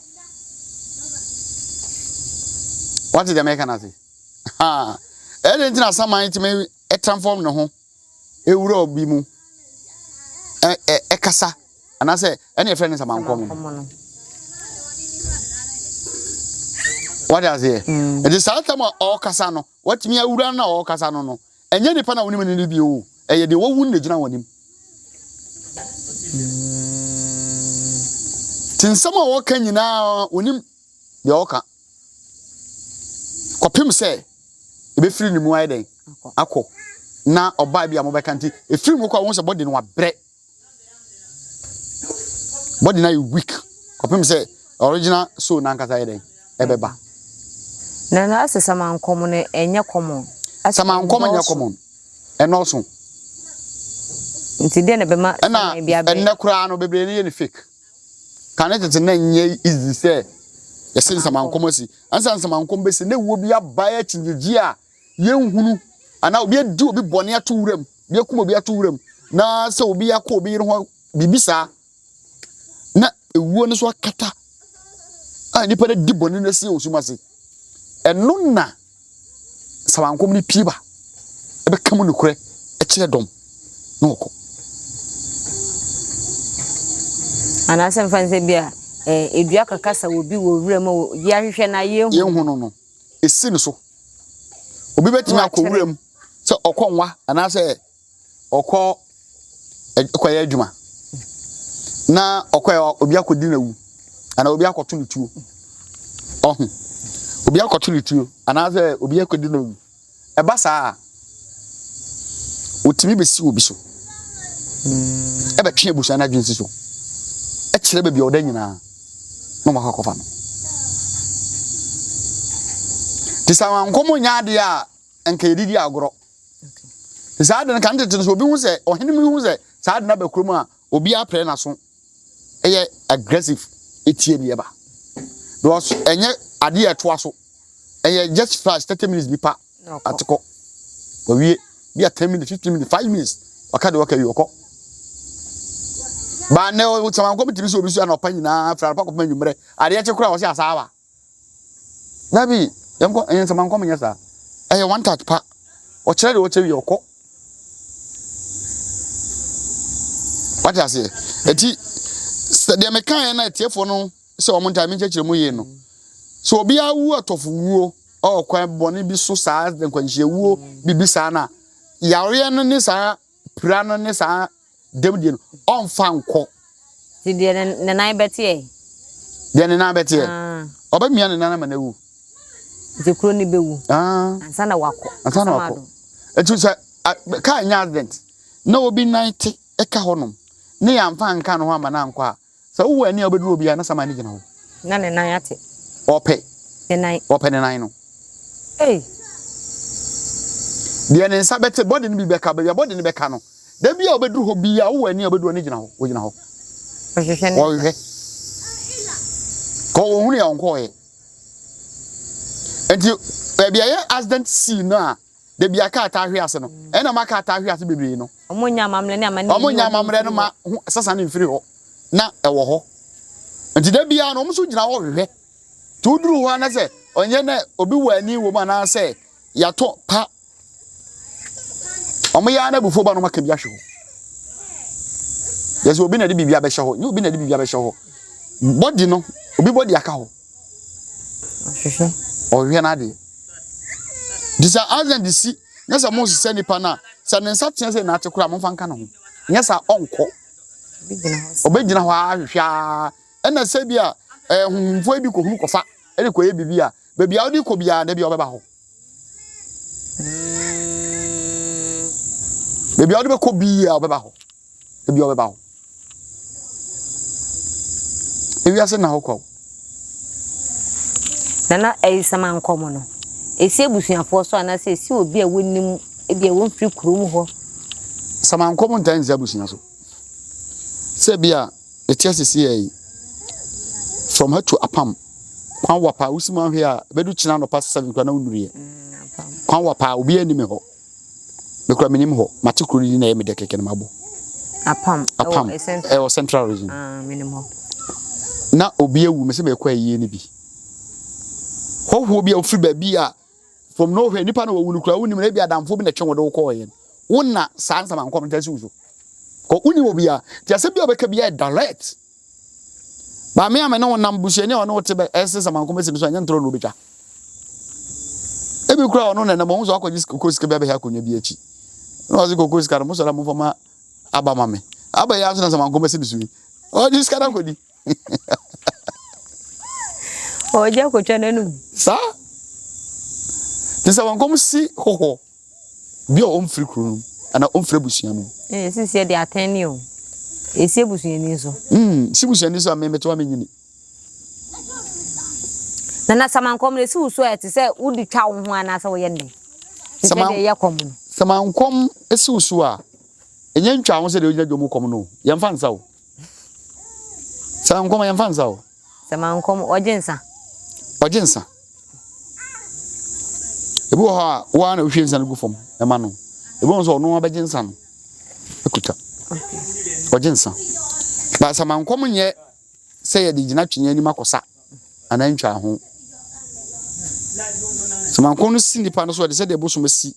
Wate deɛ mɛka no ase? Ha! Ɛdeɛ nti na saman tumi transform ne ho ewura obi mu ɛkasa anaasɛ ɛne ɛfrɛ no samankɔm no. Wate aseɛ? Nti saa tam a ɔrekasa no, watumi awura no a ɔrekasa no no, Ɛnyɛ nipa na wonim no no bio o, ɛyɛ deɛ wawu no na ɛgyina wɔn anim. Nti nsɛm a wɔka nyinaa wɔnim deɛ ɔka kɔpem sɛ ɛbɛfiri ne mu ayɛ dɛn akɔ na ɔbaa bi a mobɛka nti ɛfiri mu kɔ a wɔn sɛ bɔde no wabrɛ Body no ayɛ weak kɔpem sɛ original soul no ankasa yɛ dɛn ɛbɛba. Na na asɛ samankɔm no ɛnyɛ common. Samankɔm nyɛ common. Ɛnɔɔso. Nti deɛ na ɛbɛma saman bi abɛ. Ɛna ɛnɛ koraa no bebree no yɛ no fake. Kane tete na ɛnyɛ easy sɛ yɛse nsamankɔm asi. Ansa nsamankɔm bɛsi na ewuo bi aba akyinnyegye a yɛnhunu anaa obi adi obi bɔne ato wuram, obi akum obi ato wuram, na sɛ obi akɔ obi yere ho biribi saa, na ewuo no so akata a nipa no di bɔne no asi wɔ sum ase. Ɛno na sawankɔm no pie ba ɛbɛka mu nokorɛ ɛkyerɛ dɔm na wɔkɔ. Anaasɛ mfa nsɛ bi a edua kakasa wɔ bi wɔ wuram yɛahwehwɛ na yɛnhu. Yɛnhu no no. Esi no so. Obi bɛtumi akɔ wuram sɛ ɔkɔ nwa anaasɛ ɔkɔ kɔyɛ adwuma na ɔkɔ obi akɔdi n'awu anaa obi akɔto ne tuo ɔho obi akɔto ne tuo anaasɛ obi akɔdi n'awu Ɛba saa a, wɔtumi bɛsi obi so, ɛbɛtwe abusua no adwene si so, ɛkyerɛ baabi a ɔda nyinaa na wɔakɔ akɔfa no. Nti sɛ wankɔm nyɛ adeɛ a, nka yɛdidi agorɔ. Nti saa ade no ka tete no sɛ obi hu sɛ ɔhene mu hu sɛ saa ade no aba kurom a, obiara prɛ n'aso ɛyɛ aggressive etie deɛ ɛba. Because ɛnyɛ adeɛ a ɛtoa so. Ɛyɛ just flash 30 minutes bi pa atekɔ. Wawie bi a 10 minutes, 15 minutes, 5 minutes waka deɛ waka wie ɔkɔ. Baa nnɛ samankɔ bi tumi sɛ obi so anɔpa nyinaa firi anɔpa kɔpem anwummerɛ adeɛ kye koraa ɔsɛ asaa ba. Dabi yɛnkɔ ɛyɛ nsamankɔ menyɛ saa. Ɛyɛ one touch pa. Ɔkyerɛ deɛ ɔkyerɛ wie ɔkɔ. Wate aseɛ? Eti sɛ deɛ mekaeɛ na atiefoɔ no sɛ wɔn ntaa menkyerɛkyerɛ mu yie no sɛ obiara wu atɔfo wuo ɔwɔ kwan bɔne bi so saa nkwanhyia wuo biribi saa na yareɛ no ne saa pira no ne saa dɛm deɛ no ɔmfa nkɔ. Ti deɛ ne nan bɛteɛ. Deɛ ne nan bɛteɛ. Ah. Ɔbɛmia ne nan ama no awu. Nti kuro no bɛwu. Ah. Ansa na wakɔ. Ansa na wakɔ. Nti sɛ kaa nya accident na obi nan te ɛka hɔnom ne yɛamfa nka ne ho ama no ankɔ a Sɛ wowɔ ani a wobɛduru obi a na saman no gyina hɔ. Na ne nan ate. Ɔpɛ. Ne nan. Ɔpɛ ne nan no. Ei. Deɛ ne nsa bɛte bɔde no bi bɛka baabi a bɔde no bɛka no da bi a wobɛduru hɔ bi a wowɔ ani a wobɛduru hɔ no gyina hɔ wɔgyina hɔ. Ɔhwehwɛ ne. Ɔhwehwɛ. Kɔ wɔhunu yɛ ɔnkɔɔyɛ. Nti baabi a ɛyɛ accident scene no a Da bi a kaa taa hwe ase no, ɛna ma kaa taa hwe ase bebree no. Wɔn nyɛ amammerɛ ne amanneɛ. Wɔn nyɛ amammerɛ no ma ho sasa no mfiri hɔ na ɛwɔ hɔ. Nti da biara no wɔn nso gyina hɔ hwehwɛ. Nti woduru hɔ na sɛ ɔnyɛ na obi wɔ ani wɔ mu anaasɛ yɛatɔ pa. Wɔn yɛ ara na abufuo ba no wɔn aka bi ahwɛ hɔ. Yɛsɛ obi na de biribi abɛhyɛ hɔ, nyɛ obi na de biribi abɛhyɛ hɔ. Bɔdi no, obi bɔdi aka hɔ. Ɔhwehwɛ. Ɔhwehwɛ n'adeɛ. Nti sɛ accident si na sɛ mosesɛ nipa no a, sɛ ne nsa teɛ sɛ n'ate koraa momfa nka ne ho. Nyɛ saa ɔnkɔ. Ɔbɛgyina hɔ ara hwehwɛ ara. Ɛna sɛ bi a ɛɛ honhomfoɔ bi kɔhunu kɔfa ɛde kɔyɛ biribi a, baabi a wode kɔ biara da bi a ɔbɛba hɔ. Baabi a wode bɛkɔ biara ɔbɛba hɔ. Ebi ɔbɛba hɔ. Ewiase nna hɔ kwa o. Nana Ayisaman nkɔmɔ no, esi abusuafoɔ so anaasɛ esi obi a wonim ebi a wɔmfiri kurom hɔ? Samankɔm ntaa nsi abusua so. Sɛ bi a ɛte ase si yɛ yi, from ha to apam, kwan wa paa, wosi mu ahwɛ a, ɛbɛdu kyena anɔpa 7 koraa na wonnuruiɛ. Kwan wa paa, obiara nni me hɔ. Me koraa menim hɔ. Mate kuro no din na ɛyɛ me dɛ kɛkɛ na mabɔ. Apam. Apam. Ɛwɔ Central Region. Ah, menim hɔ. Na obi awu, me sɛ mekɔ ayie no bi. Hɔhoɔ bi a ofiri baabi a from nowhere nipa na wawu no koraa wonim na ebi adamfoɔ bi na ɛtwe wo de wo kɔɔeɛ no. Wo na saa nsɛm ankɔm no si wo so. Kɔ wonim obiara. Nti asɛm bi a wobɛka biara yɛ direct. Ba me a me ne wo nam busuani a ɔne wo te bɛ ɛse sɛ manko mɛsi no so ɛnyɛ ntorɔ na obɛtwa. Ebi kura ɔno na ɛnam ɔho sɛ wakɔgye koko sika bi abɛhɛ akonnwa bi akyi. Na ɔse koko sika no mo sɔrɔ a momfa ma aba ma me. Aba yi ara nso na sɛ manko mɛsi no so yi. Ɔgye sika no akɔdi. Ɔgye akɔtwa n'anum. Saa. Te sɛ wankom si hohɔ. Bi a ɔmfiri kuro no mu anaa ɔmfiri abusua no mu. Ee, sisi yɛ de atɛn ni o. Esi abusuani so. Mm, si busuani so a me mete hɔ a menyini. Na na samankɔm no esi wo so a ɛte sɛ wode twa wo ho anaasɛ woyɛ nnɛ. Te sɛ deɛ ɛyɛ kɔm no. Samankɔm esi wo so a, ɛnyɛ ntwa ho sɛ deɛ wogyina dwom kɔm no o. Yɛmfa nsa o. Samankɔm yɛmfa nsa o. Sɛ mankɔm, ɔgye nsa. Ɔgye nsa. Ebi wɔ hɔ a, wo ara na wohwie nsa no gu fam ma no. Ebi wɔ hɔ nso ɔno ara bɛgye nsa no akuta. Ɔgye nsa. Ba sɛ mankɔm nyɛ sɛ yɛde gyina twe yɛn anim akɔsa anaa ntwa ho. Sɛ mankɔm no si nipa no so ɛde sɛ deɛ bosom asi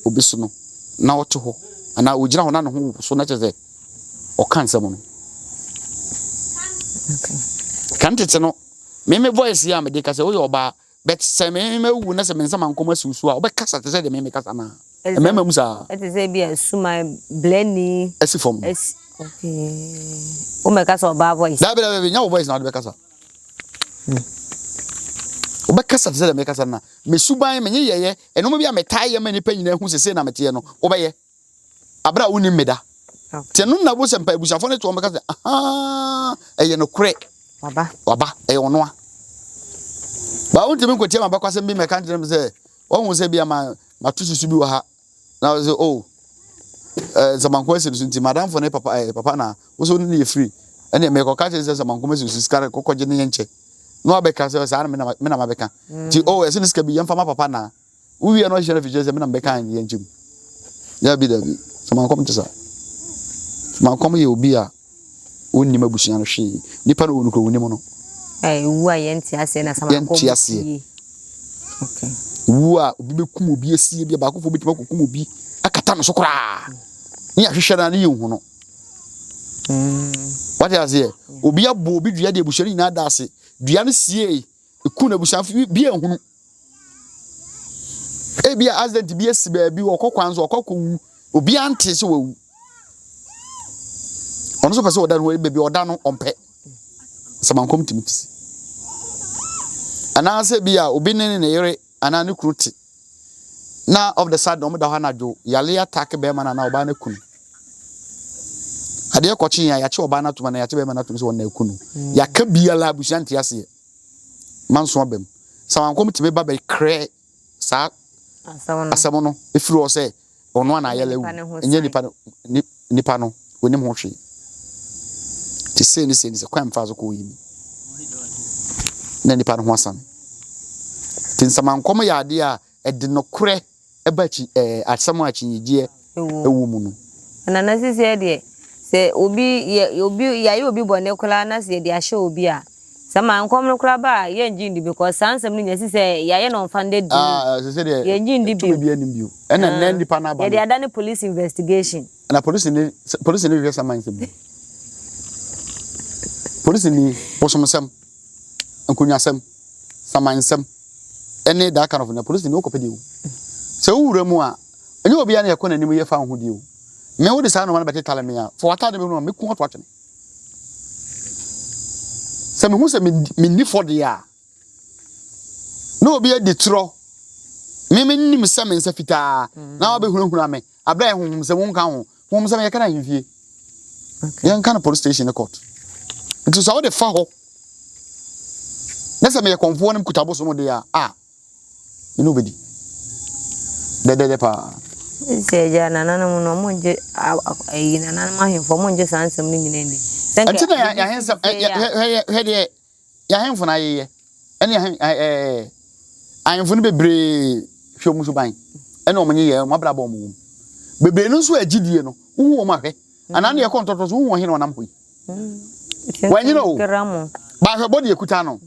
obi so no na ɔte hɔ anaa ogyina hɔ na ne ho woso na kyerɛ sɛ ɔka nsɛm no. Kan tete no, me me voice yi a mede kasa woyɛ ɔbaa but sɛ me mawu na sɛ me nsa mankɔm asiw so a wobɛkasa te sɛ deɛ me mekasa no a mmarima mu saa. Ɛte sɛ bi a suman blani asi fam. Asi okay. Womɛkasa ɔbaa voice. Dabi dabi nya wo voice na wode bɛkasa. Wobɛkasa te sɛ deɛ mekasa no na me suban, me nyeyɛeɛ, nnoɔma bi a metaa yɛ ma nnipa nyinaa hu sɛ sei na meteɛ no, wobɛyɛ. Aberɛ a wonnim me da. Nti ɛno na wobɛhu sɛ mpa abusuafoɔ no to wɔn bɛka sɛ, ahaa, ɛyɛ nokorɛ. Waba. Waba, ɛyɛ ɔnoa. Ba wontumi nkɔtie m'abakɔsɛm bi mmɛka nkyerɛ me sɛ, wɔhu sɛ bi a ma mato susu bi wɔ ha. Na ɔsɛ oh eh, Nsamanko asi no so nti madamfo ne papa eh, papa na wo so ne yɛ firi ɛne mekɔka kyerɛ sɛ Nsamanko asi so sika kɔkɔgye ne yɛnkyɛ na wabɛka sɛ saa na me na mabɛka nti oh ɛsɛ ne sika bi yɛmfa ma papa na wowie no ɔhyehyɛ no fikyerɛ sɛ me na mebɛka yɛnkyɛ mu dabi dabi Nsamanko te saa. Nsamanko yɛ obi a Wonnim abusua no hwee. Nipa no wɔ no kura wonnim no. Ewu a yɛnte aseɛ na sama Yɛnte aseɛ. Wu a obi bɛkum obi asie bi a baakofoɔ bɛtumi akɔkum obi akata no so koraa. Ne yɛahwehwɛ no a ne yɛnhu no. Wate aseɛ? Obi abɔ obi dua de abusua no nyinaa da ase. Dua no siee, ɛku no abusuafo bi anhunu. Ebia accident bi asi baabi, ɔkɔ kwan so, ɔkɔ akɔwu. Obiara nte sɛ wawu. Ɔno nso pɛ sɛ ɔda no hɔ, baabi ɔda no ɔmpɛ. Samankom tumi te si. Anaasɛ bi a obi ne ne yere anaa ne kunu te na of the sudden wɔn da hɔ anadwo yale attack bɛrima no anaa ɔbaa no akunu. Adeɛ kɔkye yɛn a yɛakye ɔbaa no atom anaa yɛakye bɛrima no atom sɛ wɔn na akunu. Yɛaka biara abusua nte aseɛ. Manso aba mu. Samankom tumi ba bɛkrɛ saa asɛm no firi hɔ sɛ ɔno ana ayɛ awu, ɛnyɛ nipa no, nipa no onim ho hwee. Te sei ne sei ne sɛ kwan mfa so kɔ yi ni na nipa no ho asane. Te nsamankɔm yɛ adeɛ a ɛde nokorɛ ɛba akyi ɛɛ asɛm a akyinnyegyeɛ ɛwɔ mu no. Nana sisiɛ deɛ sɛ obi yɛ obi yɛayɛ obi bɔne koraa na sɛ yɛde ahyɛ obi a sɛ ma nkɔm no koraa ba a yɛngye ndi because saa nsɛm no nyɛ sisɛ yɛayɛ no ɔmfa ndɛ di ah, sɛ deɛ yɛngye ndi bio tumi bi anim bio ɛna nnɛ ah, nipa no aba yɛde ada ne police investigation na police ne police ne hwehwɛ saman nsɛm police ni bosomsɛm nkonnwasɛm samansɛm ɛne that kind of na polisi ni wokɔpɛ deɛ o sɛ wowura mu a ɛnyɛ obiara na yɛkɔ n'anim yɛ fa ho deɛ o me wode saa nnoɔma no bɛtetale me a fa w'ataade bɛhunu a mɛku ato atwene sɛ mehu sɛ menni fɔ deɛ a na obi adi torɔ me menim sɛ me nsa fitaa na wabɛhunahuna me aberɛ a honhom sɛ wonka ho honhom sɛ yɛka no ahemfie yɛnka no police station ne court nti sɛ wode fa hɔ na sɛ meyɛ kɔmfoɔ no mkuta bosom deɛ a a me ne wobɛdi dɛdɛdɛ paa. Sɛ agya nananom no ɔmo ngye ayi nananom ahemfo ɔmo ngye saa nsɛm no nyinaa nni. Ɛnti na yɛahensɛm hwɛ deɛ yɛahemfo no ayeyɛ ɛne ahemfo no bebree hwɛ ɔmo suban ɛne ɔmo nyeyɛ ɔmo abrabɔ ɔmo wom. Bebree no nso a gyidie no, wohu wɔn ahwɛ. Anaa ne yɛkɔ ntɔtɔ so, wohu ɔhene ɔnam hɔ yi. Wanyina o. Baahwɛ bɔ deɛ kuta no.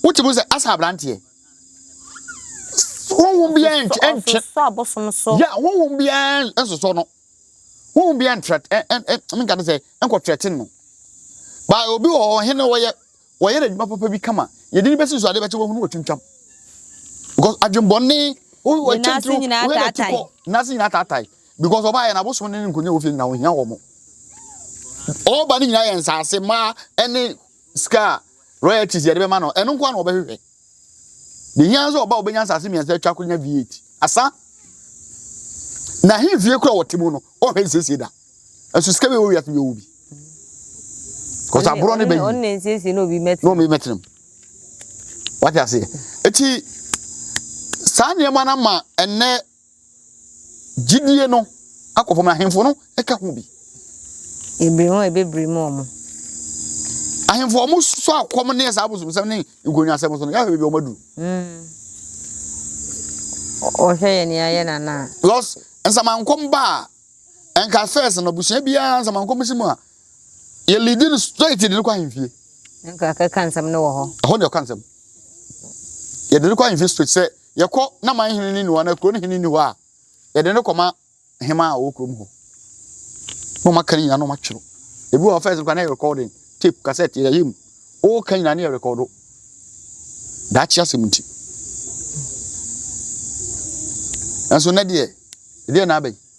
Wote mu sɛ asa aberanteɛ. Honhom biara ntwe. Ya, honhom biara nsosɔ no. Honhom biara ntrɛt ɛ ɛ ɛ menka ne sɛ nkɔtrɛte no. Ba obi wɔ hɔ ɔhene wɔyɛ wɔyɛ n'adwuma papa bi kama. Yɛde no bɛsi so ade bɛkyɛ wɔhunu wɔtwintwam. Because adwembɔne wɔtwa ntiri wɔyɛ n'ati kɔ n'ase nyinaa taatae. Because ɔbaa yɛ n'abosom ne ne nkonnwa wɔ fie nyinaa ohia wɔn. Ɔba ne nyinaa yɛ nsaase mmaa ne sika a royalties yɛde bɛma no ɛno nko ara na ɔbɛhwehwɛ. Deɛ hia sɛ ɔba ɔbɛnya nsaase mmiɛnsa atwa akɔnya V8 asa. Na ahemfie kura wɔte mu no ɔhwɛ nsiesie da. Ɛso sika bi wɔ wiase bi ɔwɔ bi. Because aborɔ ne bɛyi. Ɔno na nsiesie na obi mɛtena. Na obi mɛtena mu. Wate aseɛ. Eti saa nneɛma no ama ɛnɛ gyidie no akɔ fam na ahemfo no ka ho bi. Ebiri mu a ebebiri mu wɔn. Ahemfo wɔn sɔ akɔm ne saa abosomsɛm ne nkonnwasɛm so no yɛahwɛ baabi a wɔn aduru. Ɔhwɛ yɛ nea yɛ nana. Because nsamankɔm ba a nka first no abusua biara nsamankɔm si mu a yɛ lead no straight de no kɔ ahemfie. Nka kɛka nsɛm no wɔ hɔ. Ɛhɔ na ɛka nsɛm. Yɛde no kɔ ahemfie straight sɛ Yɛkɔ na man hene no nni hɔ anaa kuro no hene nni hɔ a, yɛde no kɔma hemaa a ɔwɔ kurom hɔ. Na wɔaka ne nyinaa na wɔatwerɛ. Ebi wɔ hɔ first koraa na yɛ recording, tape, cassette, yɛyɛ mu. Wɔka nyinaa na yɛ rekɔdo. Daakye asɛm nti. Nanso nnɛ deɛ, ɛdeɛ na aba yi.